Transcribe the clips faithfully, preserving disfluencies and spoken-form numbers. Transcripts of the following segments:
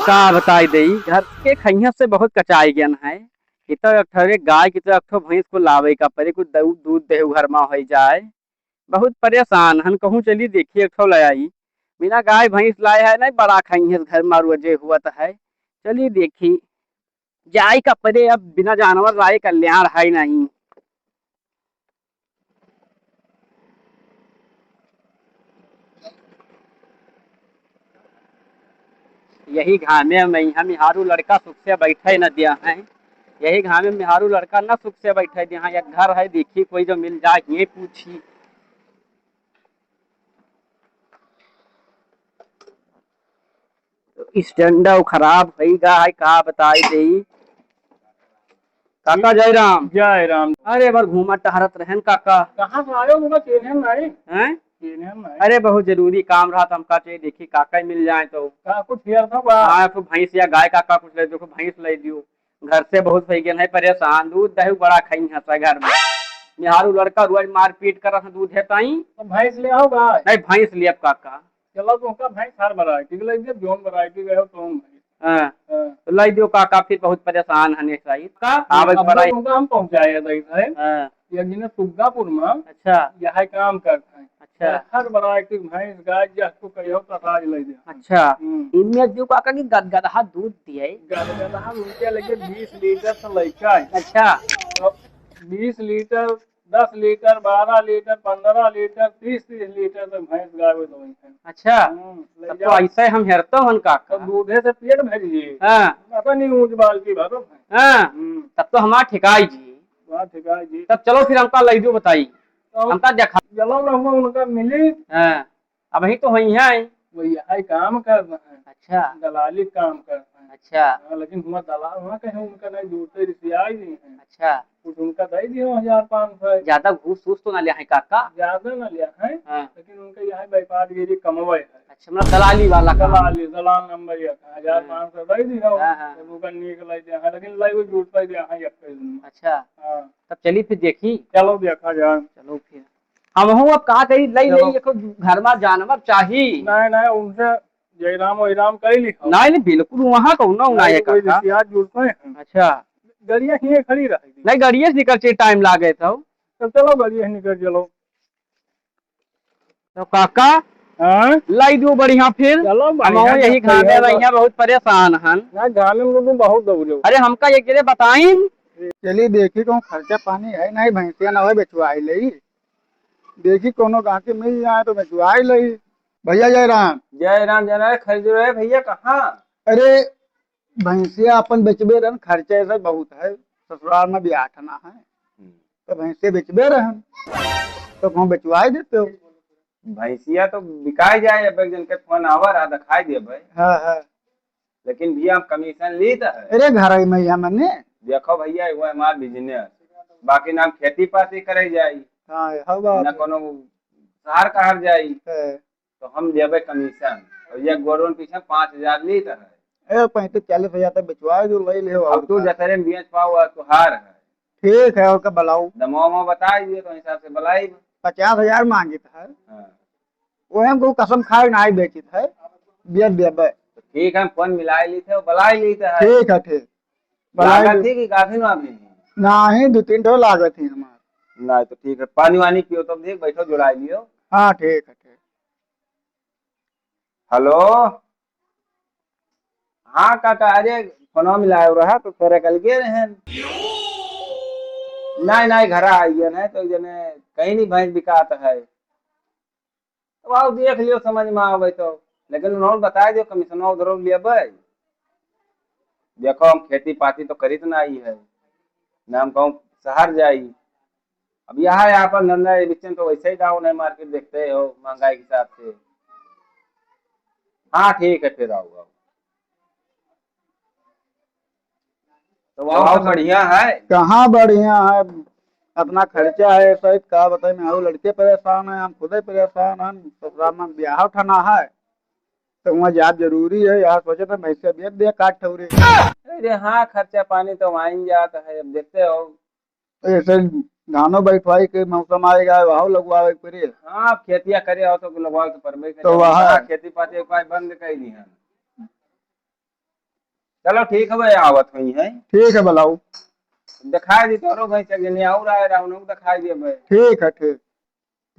का बताई देई, घर के खइया से बहुत कचाई गयन है। कि तो एक ठो गाय, कि तो एक ठो भैंस को लावे का परे, कुछ दऊ-, दूध देहु घर मा होई जाए। बहुत परेशान हन, कहूँ चली देखी एक ठो ले आई। बिना गाय भैंस लाए है नहीं, बड़ा खइया घर मा रोजे हुआ तो है। चली देखी, जाए का परे, अब बिना जानवर लाए कल्याण है नहीं। यही घामे में हम मेहारू लड़का सुख से बैठे न दिया है, यही घामे में मेहारू लड़का न सुख से बैठे दिया है। एक घर है, देखी कोई जो मिल जाए, ये पूछी। Stand खराब होई गा है, का बताई देई। काका जय राम। जय राम। अरे, बार घूमत टहरत रहन काका। कहाँ से आयो, मुझे चेन्हन नहीं। हैं? चेन्हन नहीं। अरे, बहुत जरूरी काम रहा तो हमका चाहिए, देखी काका ही मिल जाए तो। का कुछ फेर था बा? हाँ, तो भैंस या गाय काका कुछ ले, देखो भैंस ले दियो। घर से बहुत हो गए हैं परेशान, दूध दही बड़ा खाई हंसा घर में। मेहारू लड़का रोज मारपीट करत है दूध है ताई। तो भैंस ले आओ गाय? नहीं, भैंस ले अब काका। चलो, तो उनका भैंस हर variety के लग जाए, जौन variety रहे हो, तौन भैंस। हाँ। हाँ। तो लाई दियो काका, फिर बहुत परेशान हने साई। का? आवे अब पड़ाई। उनका हम पहुँचाए दे रहे। हाँ। या जिन्हें सुग्गापुर में अच्छा। यह काम करते हैं। अच्छा। हर variety भैंस, गाय, जस को कहियो, तो आज ले दे। अच्छा। हम्म। इनमें जो काका की गदगदहा दूध दिए। गदगदहा उनके लगे बीस लीटर से लेकर। अच्छा। तो बीस लीटर दस लीटर, बारह लीटर, पन्द्रह लीटर, तीस तीस लीटर तक भैंस गाय दूध है। अच्छा। हम्म, ले तब तो जाओ। ऐसे हम हेरतो हन काका। तब दूधे से पेट भर जी। हाँ। पता नहीं ऊंच बाल्टी भरो है। हाँ। हम्म। तब तो हमार ठिकाई जी। वाह, ठिकाई जी। तब चलो फिर हमका लई दो बताई। तो हमका देखा। चलो ना हुआ उनका मिली। हाँ। अबहीं तो होइहैं। वही है काम कर रहे हैं। अच्छा। दलाली काम कर रहे हैं। अच्छा। हाँ, लेकिन हुआ दलाल हुआ कहीं उनका नहीं जुड़ते रिसियाई नहीं है। अच्छा। कुछ उनका दे दियो हजार पाँच सौ। ज्यादा घूस फूस तो ना लिया है काका? ज्यादा ना लिया है, हाँ। लेकिन उनका यह है व्यापारगिरी कमवे है। अच्छा, मतलब दलाली वाला काम। दलाली, दलाल नंबर एक है, हजार पाँच सौ दे दियो, हाँ, हाँ। तब उनका नीक लग दिया है, लेकिन लाई वो जुड़ते दिया है एक दिन में। अच्छा। हाँ। तब चली फिर देखी। चलो देखा जाए। चलो फिर। हमहू अब का करी, लई, चलो। लई, एको घर मा जानवर चाही। नहीं, नहीं, उनसे जयराम वयराम करी लिखो। नहीं, नहीं, बिल्कुल वहाँ कौनो नहीं, नहीं तो कोई काका। रिसियात जुड़ते हैं। अच्छा। गड़िया ही खड़ी रहेगी। नहीं, गड़िया से निकल के टाइम लागे तो। तो चलो, गड़िया ही निकल चलो। तो काका, हाँ? लाई दो बढ़िया फिर। चलो, बढ़िया हम यही जब घामे कहियो रही तो। हैं, बहुत परेशान हन। ना, घामे में तो बहुत दौड़े हो। अरे, हमका एक जने बताइन। चलिए, देखी कहूँ खर्चा पानी है, नहीं भैंसिया ना हो, बेचवाई लई। देखी कौनो गाँव के मिल जाए तो बेचवाई लई। भैया जय राम। जय राम, जय राम। खरीद रहे भैया, कहाँ? अरे, भैंसिया अपन बेचबे रहन, खर्चा ऐसा बहुत है, ससुराल में भी आठ आना है, हम्म। तो भैंसिया बेचबे रहन, तो कहूँ बेचवाई देते हो। भैंसिया तो बिकाई जाए, अब एक जन के फोन आवा रहा, दिखाई देबे। हाँ, हाँ। लेकिन भैया, हम कमीशन लीत है। अरे, घर आई मैया मने। देखो भैया, वो हमार बिजनेस, बाकी ना हम खेती पाती करे जाई, हाँ, हाँ बात ना है। कोनो शहर कहर जाई, है। तो हम लेबे कमीशन। और ये गोरवन पीछे पाँच हजार लीत है। ए, पैंतीस चालीस हजार तक बेचवा दो, ले ले, अब और तू का। जतरे में बेच पाओ, वह तुहार है। ठीक है, और का बुलाओ? दमवा उमवा बताई दियो, तो हिसाब से बुलाई। पचास हजार मांगित है। हाँ। वो हमको कसम खाए ना ही बेचित है, बेच देबे। तो ठीक है, हम फोन मिलाई ली थे, बुलाई ली थे। ठीक है, ठीक। बुलाई लागत ली। थी कि गाभिन वाभिन? नहीं, दो तीन ठो लागत थी हमार। नहीं, तो ठीक है, पानी वानी पियो, तब देख, बैठो, जुड़ाई लियो। हाँ, ठीक है, ठीक। हेलो, हाँ काका, अरे फोनवा मिलाए रहा तो तोरे कल गे रहन। नहीं, नहीं, घरा आइए नहीं तो जने कहीं नहीं भैंस बिकात है। तो आओ देख लियो समझ में आवे तो, लेकिन उन्होंने बताए दियो कमीशनवा उधरो लेबे। देखो हम खेती पाती तो करित ना आई है, ना हम कहूँ शहर जाई। अब यहाँ है आपन धंधा, ये बीच में तो वैसे ही डाउन है मार्केट, देखते हो महंगाई के हिसाब से। हाँ ठीक है, फिर आओ, आओ। तो वहाँ तो बढ़िया है। कहाँ बढ़िया है, अपना खर्चा है सहित का बताए, मैं आओ लड़के परेशान है, हम खुदे परेशान हैं, ससुराल में ब्याह उठाना है तो वहाँ जाब जरूरी है। यहाँ सोचे तो भैंसे बेच दे काट ठौरे। अरे हाँ, खर्चा पानी तो वहीं जात है, अब देखते हो। तो ऐसे धानो बैठवाई के मौसम आएगा, वहाँ लगवावे के पड़े। हाँ, अब खेतिया करे हो तो लगवावे के पड़बे करे। तो वहाँ हाँ, खेती पाती एक बार बंद कर दी है। चलो ठीक है भाई, आवत हुई है। ठीक है, बुलाओ। दिखाई दी तोरो भाई, चल जने और आए रहा, उन्होंने दिखाई दिया भाई। ठीक है, ठीक।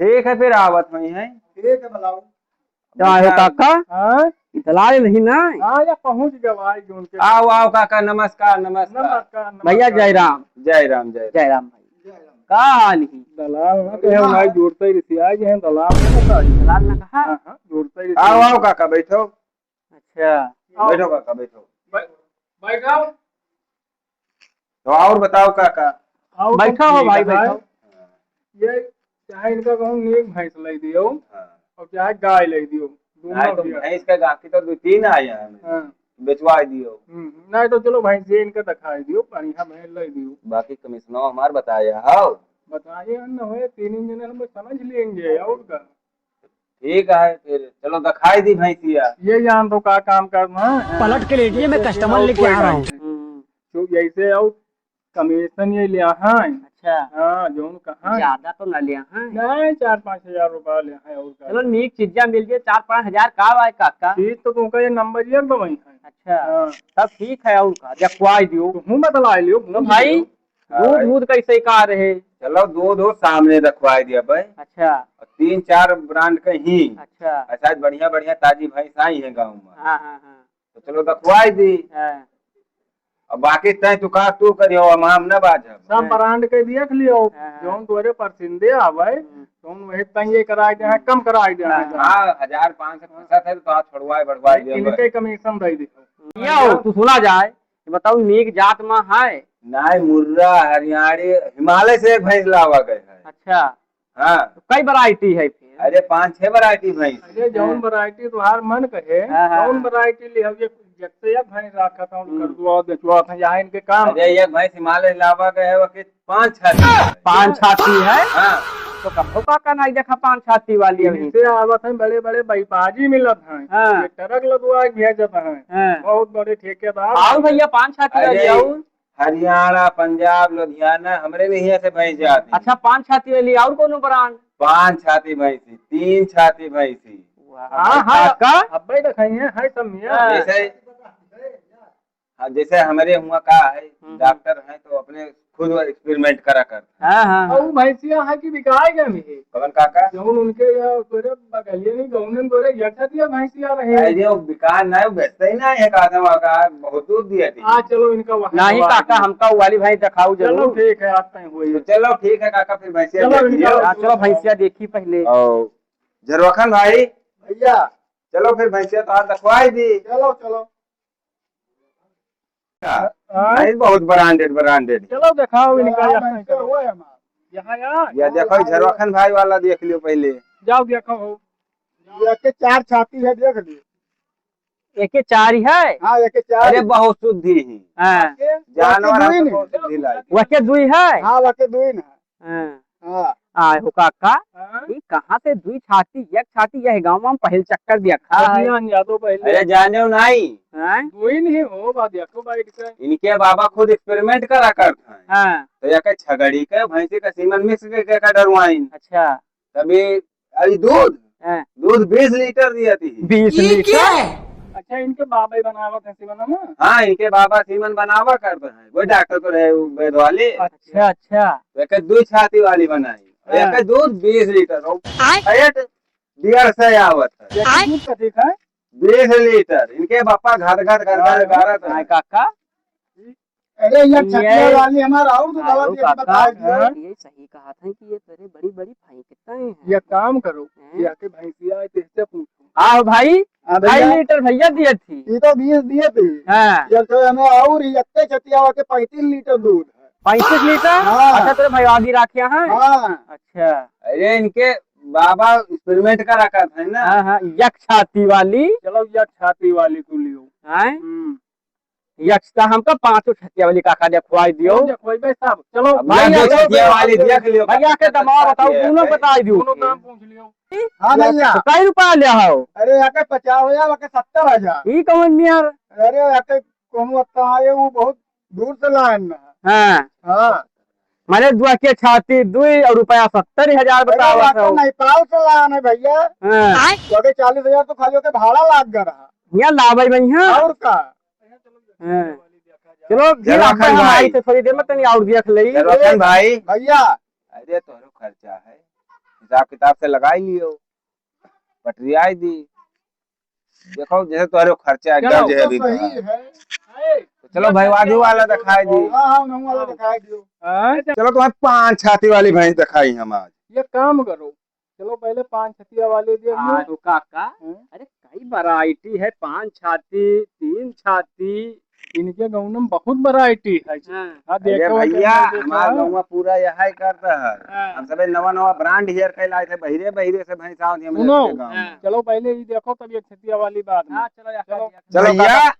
ठीक है, फिर आवत हुई है। ठीक है, बुलाओ। क्या है काका? हाँ? ई दलाल नहीं ना? हाँ, या पहुँच गए भाई, जो उनके आओ, आओ काका, नमस्कार, नमस्कार। नमस्कार, नमस्कार। भैया, जय राम। जय राम, जय राम। जय राम भाई। जय राम। का हाल ही? दलाल ना कहे, भाई, जोड़ते ही रिसिया गए हैं, दलाल ना कहा। दलाल ना कहा? हाँ, हाँ, जोड़ते ही रिसिया गए हैं। आओ, आओ काका, बैठो। अच्छा। आओ। बैठो काका, बैठो। बै-, बैठो। तो और बताओ काका। और सब बैठो हो ठीक भाई, है। बैठो। ये चाहे इनका कहूँ नीक भैंस लाई दियो, हाँ। और चाहे गाय लाई दियो, दोनों नहीं तो भी है। भैंस का गाकी तो दो तीन आया है, हाँ। बेचवा दियो। हम्म, नहीं तो चलो भैंस ये इनका दिखाई दियो, बढ़िया भैंस लाई दियो। बाकी कमिश्नर हमार बताया हो। बताइए न होए, तीन जने हम समझ लेंगे, और का। ठीक है, फिर चलो दिखाई दी भैंसिया। ये जान तो का काम करना है। पलट के लेटिए, मैं customer और लेके कोई आ रहा हूँ। बात नहीं। हम्म। तो जैसे और कमीशन ये लिया है। अच्छा। हाँ, जौन कहा है। ज्यादा तो ना लिया है। नहीं, चार पाँच हजार रुपया लिया है और का। चलो, नीक चीजा मिल जाए, चार पाँच हजार का आए काका? चीज तो तुमका ये नंबर एक दवाई है। अच्छा। हाँ। तब ठीक है, और का, देखवाई दियो। तुम बतला लियो, तो घूम भाई, लियो। दूध, हाँ। दूध कैसे का रहे? चलो, दूध हो सामने रखवाई दिया भाई। अच्छा। और तीन चार ब्रांड के ही। अच्छा। अच्छा, बढ़िया बढ़िया ताजी भैंस आई है गाँव में। हाँ, हाँ, हाँ। तो चलो दखवाई दी। हाँ। अब बाकी तय तू का तू करियो, हम, हम ना बाजब। सब हाँ। ब्रांड के देख लियो, हाँ। जौन तोरे पसंदे आवे, हम्म। तौन वही तय ये कराई दे, कम कराई दे। हाँ, हाँ, हजार पाँच सौ पैसा थे तो आप छोड़वाए, बढ़वाए दे। इनके कमीशन दे दे। यो, तू सुना जाए, ये बताओ, नीक जात में है? नाई, मुर्रा, हरियाणी, हिमालय से एक भैंस लावा गए है। अच्छा। हाँ। तो कई variety है फिर? अरे, पाँच छह variety भैंस। अरे, जौन हाँ। Variety तुहार मन कहे, हाँ, हाँ, जौन हाँ। Variety ले, अब ये जब से एक भैंस रखा था, हम्म। खरीदवा, बेचवा था, यहाँ इनके काम अरे, है। एक भैंस हिमालय लावा गए है, वो के पाँच छाती है। पाँच छाती है? हाँ। तो कहो काका नहीं देखा पाँच छाती वाली अभी। इनसे आवत हैं, बड़े बड़े व्यापारी मिलत हैं। हाँ। ये ट्रक लदवा के भेजत हैं। हाँ। बहुत बड़े ठेकेदार और हैं। भैया, पाँच छाती वाली अरे, और? हरियाणा, पंजाब, लुधियाना, हमरे नहीं से भैंस जाती। अच्छा, पाँच छाती वाली और कोनो ब्रांड? पाँच छाती भैंसी, तीन छाती भैंसी। वाह, हाँ, हाँ, काका? अब्बे तो खाई है, है सब मियाँ। हाँ। जैसे, हाँ, जैसे हमारे हुआ का है, हम्म, हम्म। डॉक्टर हैं तो अपने खुद experiment करा कर। हाँ, हाँ, हाँ। और वो भैंसिया है कि बिकाए गए भी? कौन काका? जौन उनके यहाँ तोरे बगलिए नहीं, गौनन तोरे एक छतिया भैंसिया रहे। अरे, वो बिकान ना है, वो बेचते ही ना है, एक आदम का बहुत दूध दिया थी। हाँ, चलो, इनका वहाँ नहीं दवा काका, दी। हमका वो वाली भैंस दिखाओ चलो, जरूर। ठीक है, आते हैं, वही। तो चलो, ठीक है काका, फिर भैंसिया चलो, देख इनका लियो। हाँ, चलो, भैंसिया देखी पहले। और झरवाखन भाई। भैया। चलो, फिर भैंसिया तो आज दिखवाई दी। चलो, चलो। हाँ। नहीं, बहुत branded, branded। चलो दिखाओ इनका, हाँ, यहाँ भैंसिया हुआ है हमारा। यहाँ यार। या देखो, झरवाखन भाई वाला देख लियो पहले। जाओ देखो हो। ये के चार छाती है, देख लियो। एके चार ही है? हाँ, एके चार अरे, ही। बहुत शुद्धि ही। हाँ। वह के जानवर दुई हम नहीं। बहुत शुद्धि लाई। वह के दुई है? हाँ, वह के दुई ना। हाँ। हाँ। आए हो काका, हाँ? ई कहाँ से दुई छाती, एक छाती यह गाँव में पहल चक्कर दिया खा है। अभियान यादव पहले। अरे जाने हो नहीं। हैं? दुई नहीं हो, बात देखो बैठ के। इनके बाबा खुद experiment करा करते हैं। हाँ। तो या के छगड़ी के, भैंसी का सीमन mix के, के का डरवाइन। अच्छा। तभी, अरे दूध, हाँ। दूध बीस लीटर दिया थी। बीस ये लीटर? क्या है? अच्छा, इनके बाबा ही बनावत हैं सीमन में? हाँ, इनके बाबा सीमन बनावा करते हैं। वो डॉक्टर तो रहे, वो वैद वाले। अच्छा, अच्छा। एक दूध छाती वाली बनाई। हाँ। एक दूध बीस लीटर। और आय? फैट डेढ़ सौ आवत है। ये दूध का ठीक है? बीस लीटर। इनके बापा घाट घाट घर घर आय, गारत है। आय काका। अरे, ये ये छतिया वाली हमार और तो दवा आयो दे के काका, बता दियो। हाँ। ये सही कहा था कि ये तेरे बड़ी बड़ी फेंकते हैं। ये काम करो, हैं? ये आके भैंसिया है, तो इससे पूछो। आओ भाई, हाँ भैया। ढाई लीटर भैया दिए थी। ये तो बीस दिए थे। हाँ। ये तो हमें और ये इतने छतिया के पैंतीस लीटर दूध है। पैंतीस लीटर? हाँ। अच्छा, तेरे भाई आगे रखे हैं? हाँ। अच्छा। अरे, इनके बाबा experiment का रखा था ना? हाँ, हाँ, एक छाती वाली। चलो, एक छाती वाली को लियो। हैं? हम्म। यक्ष का हमका पाँचों छतिया वाली काका देखवाई दियो। कौन देखवाई बे साहब? चलो। अब भाई, या दो आके छतिया वाली देख लियो, भैया के कितना दमाव बताओ, छतिया है दोनों भाई। बताई दियो। दोनों दाम पूछ लियो। हाँ भैया। तो कई रुपया ले हो? अरे, या के पचास हजार, या के सत्तर हजार। ई कौन मियार? अरे, या के कहूँ आता है, वो बहुत दूर से लाए ना। हाँ। हाँ। माने दुआ के छाती दुई और रुपया सत्तर हजार अरे, बतावत या के हो। नेपाल से लाए ना भैया। हाँ। तो के चालीस हजार तो खाली होके भाड़ा लाग गया रहा। यहाँ लावे भैया। और का? हाँ। चलो, फिर चलो, आप अखन हमारी भाई। से थोड़ी देर में तनी और देख लेई। चलो, अखन भाई। भैया। अरे, तोहरो खर्चा है, हिसाब किताब से लगाई लियो, पटरियाई दी। देखो, जैसे तोहरो खर्चा है, चलो, गरज है तो अभी सही तो। है। तो चलो भाई, वाजू वाला दिखाई दी। हाँ, हाँ, नऊ वाला दिखाई दियो। हाँ? चलो, तुम्हें पाँच छाती वाली भैंस दिखाई हम आज। ये काम करो, चलो पहले पाँच छतिया वाली देख लो। हाँ, तो काका, हाँ? अरे कई वैरायटी है, पाँच छाती, तीन छाती। इनके गाँव में बहुत वैरायटी है। हाँ। हाँ, अरे देखो, भैया, देखो, हमार हाँ। गाँव में पूरा यह ही करता है। हाँ। हम सबे नवा नवा ब्रांड हेयर कई लाए थे, बहिरे बहिरे से भैंस आवत है हमरे सुनो, सबके गाँव में। हाँ। चलो पहले ये देखो, तब ये छतिया वाली बात में। हाँ, चलो, या चलो। कर दिया। चलो भैया, काका।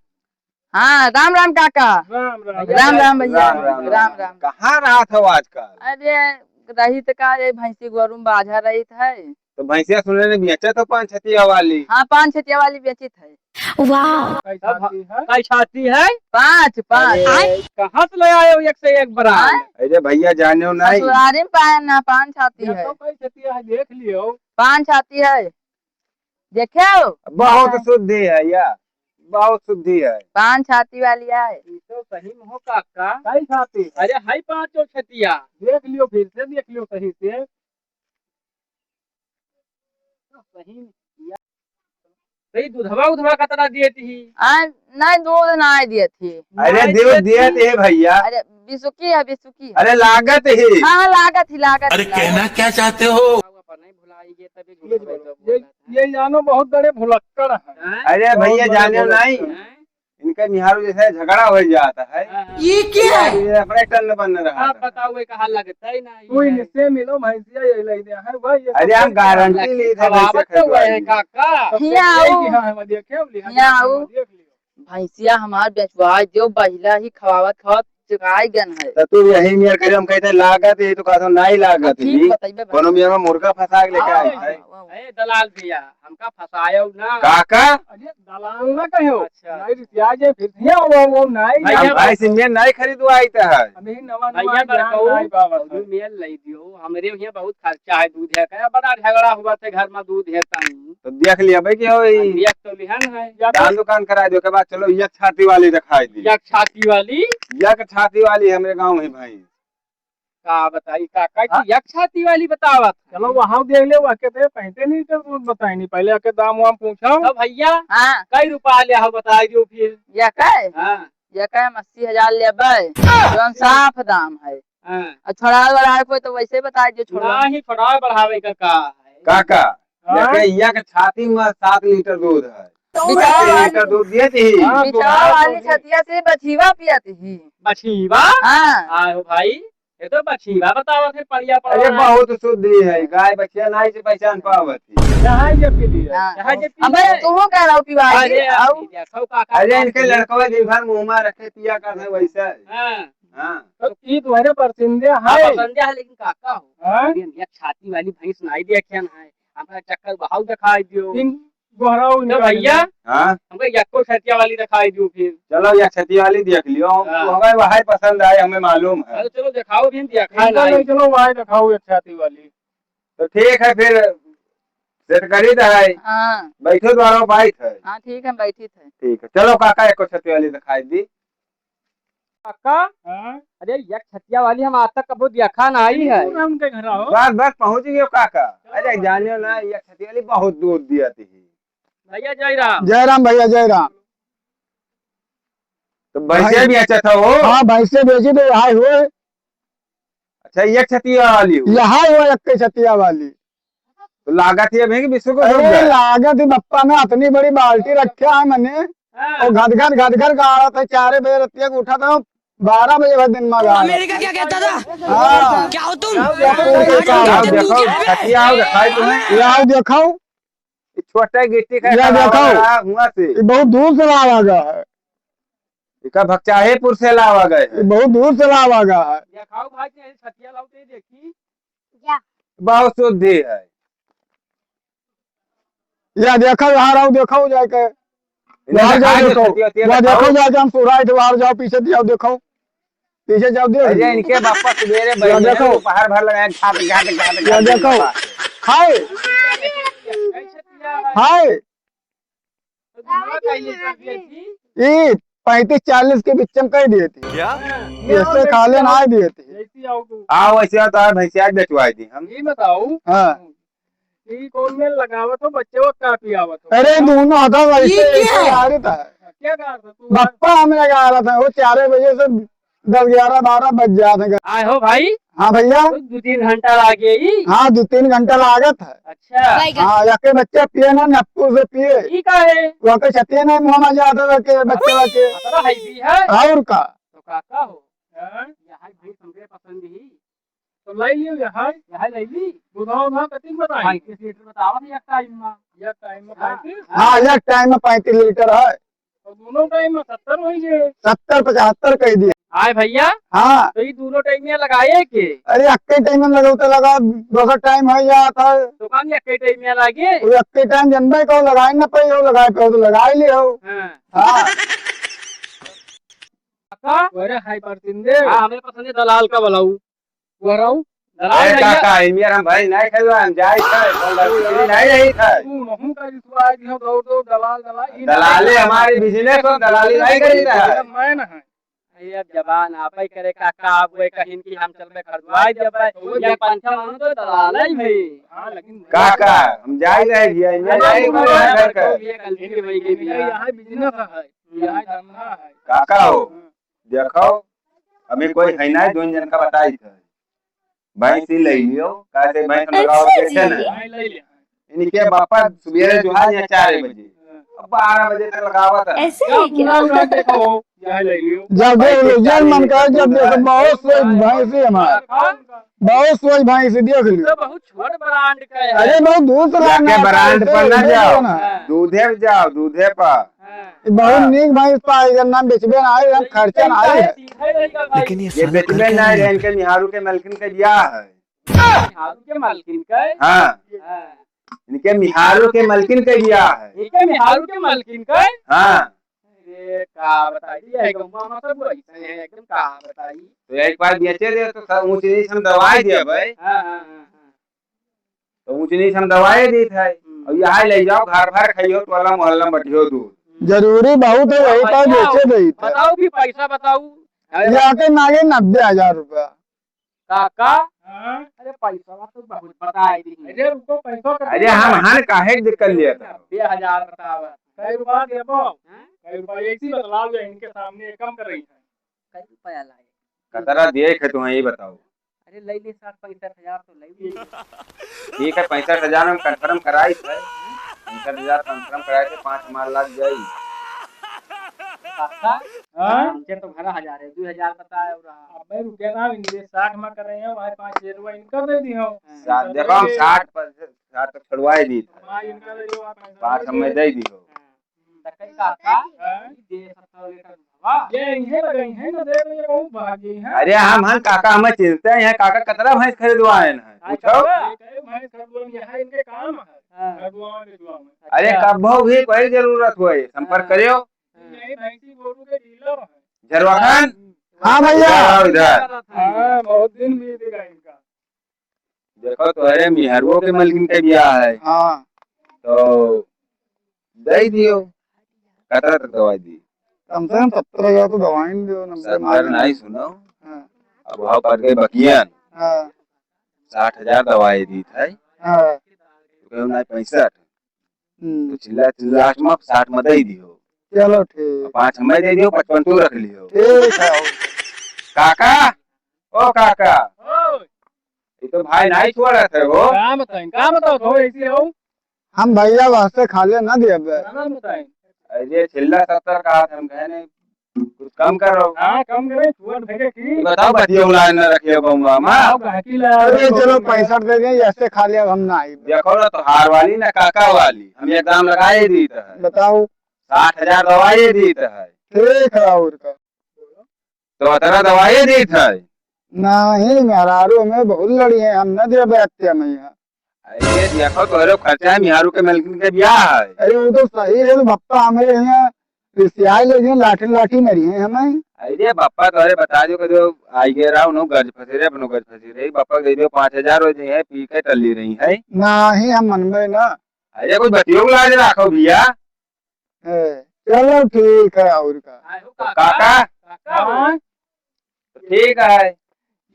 हाँ, राम राम काका। राम राम। राम राम भैया। राम राम, राम राम। राम राम। कहाँ रहत हो आजकल? अरे, रहित का, ये भैंसी गोरू में बाझा रहित है। तो भैंसिया सुने ने बेचत हो पाँच छतिया वाली। हाँ, पाँच छतिया वाली बेचित है। वाह। कई छाती है? कई छाती है? पाँच, पाँच। अरे, कहाँ से ले आए हो एक से एक ब्रांड? हाँ? अरे भैया, जाने हो नहीं। ससुरारी में पाए ना, पाँच छाती है। तो कई छतिया है, देख लियो। पाँच छाती है, देखे हो? बहुत शुद्धि है या, बहुत शुद्धि है। पाँच छाती वाली है। ई तो सही में हो काका। कई छाती? अरे, है पाँचों छतिया। देख लियो, फिर से देख लियो सही से। सही में या। सही दूधवा उधवा कतना देत ही? आ, नहीं, दूध नहीं देत ही। अरे, नहीं दूध देत देत ही। ही भैया। अरे, बिसुकी है, बिसुकी है। अरे, लागत ही। हाँ, हाँ, लागत ही, लागत अरे, ही, लागत। कहना क्या चाहते हो? ये, ये जानो बहुत बड़े भुलक्कड़ हैं। हैं? अरे बहुत भैया, बड़े जाने भुलक्कड़ नहीं। हैं। इनका निहारो जैसे झगड़ा हो जाता है। हाँ, हाँ। ये क्या है? ये अपने टन बन रहा हाँ, है। बताओ, ये कहाँ लगता है ना, ये कोई है। इनसे मिलो, भैंसिया ये ले दिया है भाई, ये अरे, सब हम गारंटी ली थे, खवावत भैंसिया तो हुआ है, खरीदवाई। काका। तो हिया ये आओ। कि हाँ, हम देखे, हम लिहा हिया आओ। देख लियो। भैंसिया हमार बेचवाई दियो, बहिला ही खवावत खवावत चुकाई गन है। तो तू यही मेर करे, हम कहते लागत, ये तो कहते नहीं लागत ठीक ही। बतइबे भाई। कोनो मेर में मुर्गा फंसा के लेके आओ, आई है। आओ, आओ। ए दलाल भैया, हमका फंसायो ना। काका? अरे दलाल ना कहो। अच्छा। नहीं रिसिया जे फिर से वो, वो नहीं भैया, ना। भाई से मेर नहीं खरीदवाई तो है। अभी नवा नवा भैया ज्ञान बड़काऊ, नहीं बाबा अभी है। मेर लई दियो, हमरे यहाँ बहुत खर्चा है दूध है, क्या बड़ा झगड़ा हुआ थे घर में दूध है तनी। तो देख लिया भाई कि हो ई हम देख तो लिहन है। दान दुकान करा दियो के बाद चलो एक छाती वाली दिखाई दी। एक छाती वाली? एक छाती वाली हमरे गाँव है भाई। का बताई काका कि हाँ? एक छाती वाली बतावत है। चलो वहाँ देख ले, वहाँ के दे पहनते नहीं तो दूध बताई नहीं, पहले आके दाम वाम पूछो। तो भैया हाँ। कई रुपया ले हो बताई दियो फिर। या का? हाँ। या का हम अस्सी हजार लेबे, जौन साफ दाम है। हाँ। और छोड़ावे बढ़ावे कोई तो वैसे ही बताई दियो, छोड़वा। नहीं, छोड़ावे बढ़ावे का का है? काका, हाँ? एक, एक छाती में सात लीटर दूध है। बिचारा एक लीटर दूध देती ही। हाँ, बिचारा वाली छतिया से बछीवा पियत ही। बछीवा? हाँ। आयो भाई, ये तो बछीवा बतावत है, पड़िया पड़वा अरे है। बहुत शुद्ध ही है, गाय बछिया नहीं से पहचान पावत ही। चाहे ये पी लिया। हाँ। चाहे ये पी अबे लिया। तू कह रहा हो पिवाई अरे, आओ। देखो काका, अरे इनके लड़कवा दिन भर मुँह में रखे पिया कर है वैसा है। हाँ। हाँ। तो ई तुम्हारे पसंदे हाँ, है। पसंदे है, लेकिन काका हो। हाँ? ये, ये छाती वाली भैंस नहीं देखे ना है। हमरा चक्कर बहाव दिखाई दियो। इन गोहराऊ तो निकाल भैया, दे। हाँ? हमको यक्को छतिया वाली दिखाई दियो फिर। चलो, ये छतिया वाली देख लियो। हाँ। हमें वही पसंद आए, हमें मालूम है। अरे चलो दिखाओ भी, देखा इनका नहीं। नहीं, चलो, वही दिखाओ, एक छाती वाली। तो ठीक है फिर, सेट करी तो है। हाँ। बैठो द्वारा बाइक है। हाँ, ठीक है, बैठी थे। ठीक है, चलो काका, एक छतिया वाली दिखाई दी। काका, हाँ? अरे, एक छतिया वाली हम आज तक कबो देखा नहीं है। दूर है उनके घर हो। बस, बस, पहुँच गयो काका। अरे, जानियो ना, एक छतिया वाली बहुत दूध दिया थी। भैया, जय राम। जय राम भैया, जय राम। तो भैंसे भाई, बेचा था वो? हाँ, भैंसे बेची तो यहाँ हुए। अच्छा, एक छतिया वाली हो? यहाँ हुए, एक छतिया वाली। तो लागत ही अभी कि बिस्सु को अरे, सब जाए। लागत ही बप्पा ने इतनी बड़ी बाल्टी रखा है मैंने, हाँ। और घट घट घट घट गाड़ा था, चार बजे रतिया को उठा था, बारह बजे भर दिन में गाड़ा। अमेरिका क्या कहता था? हाँ। क्या हो तुम? क्या हो, देखो, छतिया हो, दिखाई तुम्हें? ये आओ, देखो। ये छोटा गिट्टी का ये देखो। हुआ से। ये बहुत दूर से लावा गया है। इका भक्चाहेपुर से लावा गए है। ये बहुत दूर से लावा गया है। देखाओ भाई, ये छतिया लाओ तो ये देखी। बहुत शुद्धि है। या देखो, यहाँ रहो, देखो जाके। इन्हें वहाँ जाओ, दिखाई दे, देखो। छतिया, छतिया वहाँ दिखाओ। देखो जाके, हम सुराई थे, वहाँ जाओ, पीछे दिया, देखो। पीछे जाओ, देख अरे, लो। इनके बापा सवेरे या बैठे हैं, देखो। दोपहर भर लगाए, घाट, घाट, घाट, या घाट, देखो। घाट। हाय। हाय। ई पैंतीस चालीस के बीच में कह दिए थे। क्या? ऐसे खाले ना दिए थे। जैसी आओ तू। हाँ, वैसे तो भैंसिया बेचवाई दी हम। ये बताओ। हाँ। ई कौन में लगावत हो, बच्चे वो का पियावत हो? अरे, दोनों हाथा वैसे ये क्या ऐसे है? आ रहा था। क्या कहा था तू? बप्पा हमें लगा रहा था, वो चार बजे से दस, ग्यारह, बारह बज जाते हैं। आए हो भाई? हाँ भैया। तो दो तीन घंटा लागे ही? हाँ, दो तीन घंटा लागत है। अच्छा। हाँ, जाके बच्चे पिए ना, नप्पू से पिए। ई का है? वहाँ के छतिए नहीं मुँह में जाता था के बच्चे के। अतरा है भी है? और का? तो काका हो? हाँ? यहाँ भाई हमरे पसंद ही। तो लाई लियो यहाँ। यहाँ लाई ली। बुधाओ ना, कतिक बताई? पैंतीस लीटर बतावा ना एक टाइम में। एक टाइम में हाँ। पैंतीस? हाँ, एक टाइम में पैंतीस लीटर है। तो दोनों टाइम में सत्तर होई गए। सत्तर पचहत्तर कह दिए। आए भैया। हाँ। तो ये दोनों टाइम में लगाए के? अरे, अक्के टाइम में लगाओ तो लगाओ, दूसरा टाइम हो जाता है। तो काम ये अक्के टाइम में लागे? वो अक्के टाइम जनबे को लगाए ना पाई हो, लगाए पे हो तो लगाए ले हो। हाँ। हाँ। काका? अरे हाय परसिंदे। हाँ, हमें पसंद है दलाल का बुलाऊ। वराऊ? दलाल ए भैया। काका, इमियर हम भाई नहीं खेलवा, हम जाई थे, कौन लड़की नहीं रही थे। तू नहूं का रिश्वा है कि हम दौड़ दौड़ दलाल, दलाल, ई दलाली नहीं। हमारी बिजनेस हो, दलाली नहीं करी था। मैं ना है। ये अब जबान आप ही करे काका, आप वो कहिन कि हम चलबे खरीदवाई देबे। तो वो ये पंचा मानो तो दलाल ही भाई। हाँ, लेकिन काका, हम जाई रहे भैया, इमियर अरे, जाई रहे घर का। ये गलती की वही की भैया। यहाँ बिजनेस है, यहाँ धंधा है। काका हो, देखो, अभी कोई है ना, दोन जन का बताई था। भैंस ही ले लियो, काहे से भैंस अच्छा लगाओ, जी। देखे ना। इनके बापा सुबेरे जो है, यहाँ चार बजे, अब बारह बजे तक लगावत है। ऐसे है क्या? पूरा उड़ा देखो, यहाँ ले लियो। जब देख लो, जब मन करे, जब देखो, बहुत सही भैंस ही हमार। बहुत सही भैंस, देख लियो। तो बहुत छोट ब्रांड का है। अरे, बहुत दूसरा जाके ना, ब्रांड ऐसे पर ना नहीं जाओ, होना। दूधे पे जाओ, दूधे पर। हाँ। ये बहुत हाँ। नीक भैंस पाई, अगर नाम बेचबे ना आई, हम खर्चा ना आई है। लेकिन ये ये साला बेचबे कर क्या ना रहा है, है? इनके मिहारू के मलकिन के बियाह है। मिहारू के मलकिन के? हाँ। हाँ। इनके मिहारू के मलकिन के बियाह है। इनके मिहारू के मलकिन के? हाँ। अरे, का बताई, ये गौवा में सब वैसे हैं, एकदम का बताई। तो एक बार बेचे दे, तो सब ऊंच नीच हम दवाई दे भाई। हाँ, हाँ, हाँ, हाँ। तो ऊंच नीच हम दवाई देत है। हम्म। अब यहाँ ले जाओ, घर भर खाइयो, टोला मोहल्ला में बटियो दूध। जरूरी बहुत है, वही पर बेचे दे। बताओ भी पैसा बताओ। ये आके मांगे नब्बे हजार रुपया। काका? हाँ? अरे पैसा तो बहुत बताई दी। अरे रुको, पैसा का अरे हम हन काहे के कर लिया था? नब्बे हजार बतावा। कई रुपया देबो? हाँ? कई रुपया ऐसी बतलाओ जो इनके सामने कम कर रही है। कई रुपया लाए? कतरा दिए खे तुम्हें, ये बताओ। अरे, ले ले साठ पैंसठ हजार तो ले ले। ठीक है, पैंसठ हजार हम confirm कराई थे, पैंसठ हजार confirm कराई थे, पाँच हमार लाग जाई। काका, हाँ? हमके तो भरा हजार है, दो हजार बताए और रहा। अबे रुके ना, इनके साठ में कर रहे हैं, भाई, पाँच हजार रुपया इनका दे दी हो। हाँ। साठ, देखो, हम साठ पर, साठ तक छुड़वाए दी थे। हाँ, इनका दे दो, आप पैसा पाँच दे हम दो। मैं दे दी हो। हाँ। त कई काका, हाँ? दे सत्तर लीटर दूधवा। ये इहे लगे हैं ना, दे दो, ये बहुत भागी हैं। अरे हम, हम काका, हमें चिंता है, काका कतरा भैंस खरीदवाए हैं, हाँ, पूछो। काका। ये कहे भैंस खरीदवाए, यहाँ इनके काम है। हाँ। खरीदवाए, खरीदवाए। अरे अच्छा। कब भी कोई जरूरत होए, संपर्क हाँ। करियो। नहीं, भैंसी गोरू के डीलर है। झरवा खान। हाँ भैया। आओ इधर। हाँ, बहुत दिन बीत गए इनका। देखो, तोहरे मिहरुओ के मलकिन के बियाह है। हाँ। तो दे दियो। कतरा तक दवाई दी? कम से कम सत्तर हजार तो दवाई न दियो, नब्बे सत्तर मार। नहीं, सुनो। हाँ। अब वहाँ पर गए बकियन। हाँ। साठ हजार दवाई दी था। हाँ। तो कहो ना पैंसठ। हम्म। तो चिल्ला, चिल्ला लास्ट में साठ में दे दियो। चलो ठीक। पाँच हमें दे दियो, पचपन तू रख लियो। ठीक है। काका, ओ काका। ओए। ये तो भाई नहीं छोड़ा थे वो। का बताई, का बताओ थो ऐसे हो? हम भैया वास्ते खाले ना देबे। ना बताई। अरे चिल्ला सत्तर का हाथ हम कहे नहीं, कुछ कम करो। हाँ, कम करे, छोड़ देखे की। ये बताओ, बतिया उलाय ना रखियो गौवा में। आओ, गाहकी ला। अरे चलो, पैंसठ दे दें, ऐसे खाले अब हम ना आई। देखो ना, तो हार वाली ना काका वाली, हम एक दाम लगाए दी तो है। बताओ। साठ हजार दवाई दी तो है। ठीक है, और का? तो अतरा दवाई दी तो है। नहीं, मेहरारू हमें बहुत लड़ी है, हम न देबे अत्या में यहाँ। अरे देखो, तोहरे खर्चा है, मिहारू के मलकिन के बियाह है। अरे वो तो सही है, तो बप्पा हमारे यहाँ रिसियाई ले गए, लाठी लाठी मरी है हमें। अरे बप्पा तोहरे बता दियो कि जो आई गए रहा, उन्हों गज फंसे रहे, अपनो गज फंसे रहे, बप्पा दे दियो पाँच हजार हो जाए, पी के टल्ली रही है। नहीं, हम मनबे ना। अरे कुछ बतियो को लाज राखो भैया। ए। चलो ठीक है, और का। काका? काका? हाँ? ठीक है।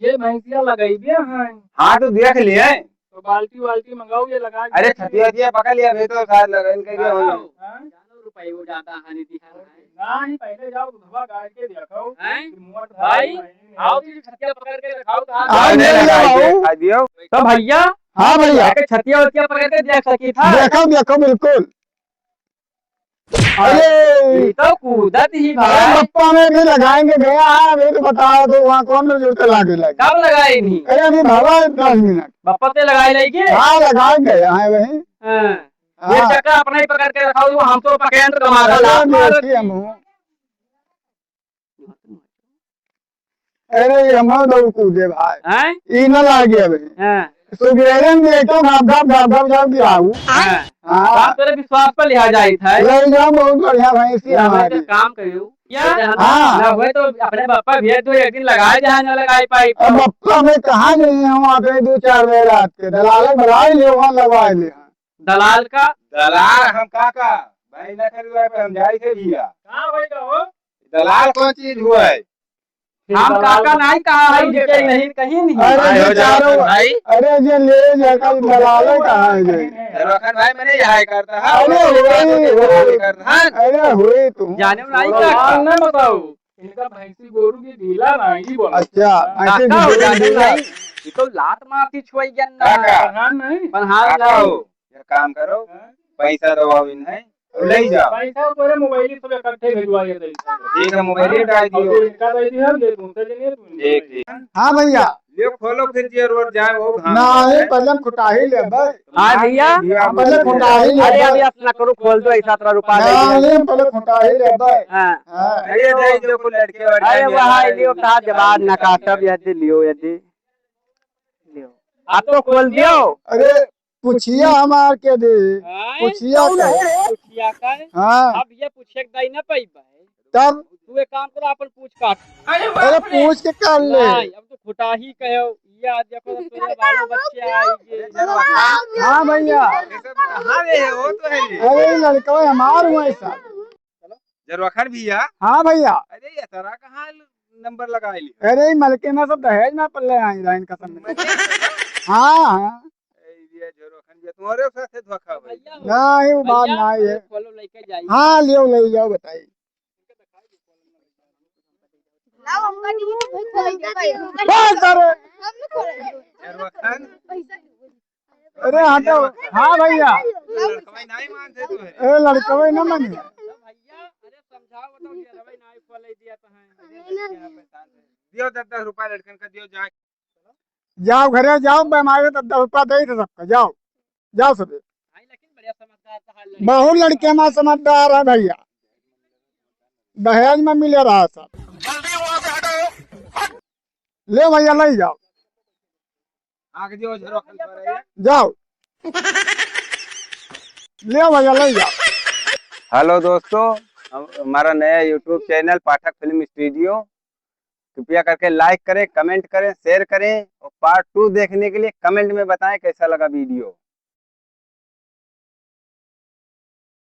ये भैंसिया लगइबे हैं। हाँ, तो देख लिए। तो बाल्टी वाल्टी मंगाओ, ये लगा अरे, दीजिए। छतिया वतिया पकड़ लिया, अभी तो शायद लगन के लिए होई। हाँ? जानो रुपये वो ज्यादा हानि दिखा रहा है। नहीं, पहले जाओ, दूधवा गाड़ के देखो। हैं? कि मोट भाई, भाई, नहीं। आओ, ये छतिया पकड़ के दिखाओ, कहाँ हाँ, से ले ले लगा बाबू। के दिखाई दियो। तो भैया, हाँ भैया। जाके छतिया वतिया पकड़ के देख सकी था। देखो, देखो, बिल्कुल। अरे! ये तो कूदत ही अरे, भाई। बप्पा में भी लगाएंगे गया है, अभी तो बताओ तो वहाँ कौन नजर के लागे लगे? कब लगाए नहीं? अरे, अभी भवा है दस मिनट। बप्पा ते लगाए नहीं के? हाँ, लगाए गया है वही। हाँ। हाँ। ये चक्का अपना ही पकड़ के रखा हुआ, हम तो पकड़े तो कमाल अरे, मारो। देखिए हम हूँ। अरे, ये हमारा दौड़ कूदे भाई। हैं? ई न लागे अबे। हाँ। सुबेरे में देखो, घाप, घाप, घाप, घाप, जाओ गिराऊ। हाँ। हाँ। बाप तोरे विश्वास पर लिहा जाइत है। ले जाओ, बहुत बढ़िया भैंसी ना होए हमारी। तो काम करियो। या हाँ। ना होए तो अपने बप्पा भेज दो, एक दिन लगाए, जहाँ न लगाए पाई। अब बप्पा में कहाँ जाइए हम, आते हैं दो चार बजे रात के, दलाल बुला ले, वहाँ लगवा ले। दलाल का? दलाल हम का का? भाई ना करी हुआ पे हम जाई थे भैया। कहाँ भाई का हो? दलाल कौन चीज हुआ है? हम काका नहीं कहा है, हम ये कहीं नहीं, कहीं नहीं। अरे आए ये हो चारों, जनार्दन भाई। अरे ये ले जाकर दलाल कहाँ है ये? जनार्दन भाई, मैंने यह करता है, अरे वो वही, वही। करता है। अरे हुई तुम। जाने में नहीं दलाल काका। ना बताओ। इनका भैंसी गोरू की ढीला नहीं बोला। अच्छा, भैंसी काका हो गोरू जाने ढीला। नहीं। ये तो लात मारती छुआई गन ना। काका। प्रधान नहीं। प्रधान काका नहीं। हो, एक काम करो, हाँ? पैसा दबाओ इन्हें, ले जाओ। पैसा तोरे मोबाइल से इकट्ठे भिजवा के दे। ठीक है, मोबाइल डाल दियो। और इनका दे दिया, हम दे दूँ, दे देंगे तुम। ठीक, ठीक। हाँ भैया। ये खोलो फिर जे रोड जाए वो घाम ना, है। ये पहले खुटाही ले भाई। हाँ भैया। ये आप पहले खुटाही ले अरे भाई। अभी अपना करो खोल दो, ऐसा तरह रुपया दे दिया। ना, ये पहले खुटाही ले भाई। हाँ। हाँ। अरे दे दो को लड़के वड़के अरे मेरा वहाँ है। लियो, कहा जवाब ना काटब, यदि लियो, यदि लियो। आप तो खोल दियो। अरे पुछिया हमार के दे। हाँ? पुछिया कौन के। है रे? पुछिया का है? हाँ। अब ये पूछे के दाई ना पाई भाई। तब? तू एक काम करो, अपन पूछ काट। अरे पूछ के कर ले। नहीं, अब तो खुटाही कहो। ये आज देखो तो तेरे बालो बच्चे आएंगे। हाँ भैया। ये सब कहाँ रे है? वो तो है ये। अरे लड़का हमार हुआ ऐसा। जरवाखन भैया। हाँ भैया। अरे ये तरह कहाँ नंबर लगा ली? अरे ई मलके ना सब दहेज में पल्ले आई रहा इनका सब में। हाँ, हाँ। ए, ये झरोखन, ये तुम्हारे साथ है धोखा भाई। भैया हो। नहीं, वो बात भैया, नहीं है। अरे खोलो, लेके जाइए। हाँ, लियो, ले जाओ, बताइए। लाओ, हमका नहीं तो भाई खोल दे भाई। बस, अरे। हम नहीं खोलेंगे। झरोखन। पैसा नहीं। अरे, हटो। हाँ, भैया। लड़कवे नहीं मानते तू है। ए, लड़कवे ना माने। भैया, अरे समझाओ, बताओ, ये रवै नहीं खोले दिया तो है। दियो दस दस रुपया लड़कन का, दियो जाए। जाओ घरे जाओ, मैं मारे तो दस रुपया दे दे सबका, जाओ, जाओ सबे। भाई, लेकिन बढ़िया समझदार तो है लड़के। बहुत लड़के में समझदार है भैया, दहेज में मिले रहा सब। ले भैया, ले जाओ। आगे जो झरोखन पर है। जाओ। ले भैया, ले जाओ। हेलो दोस्तों, हम, हमारा नया YouTube चैनल पाठक फिल्म स्टूडियो, कृपया करके like करें, comment करें, share करें और part two देखने के लिए comment में बताएं कैसा लगा वीडियो।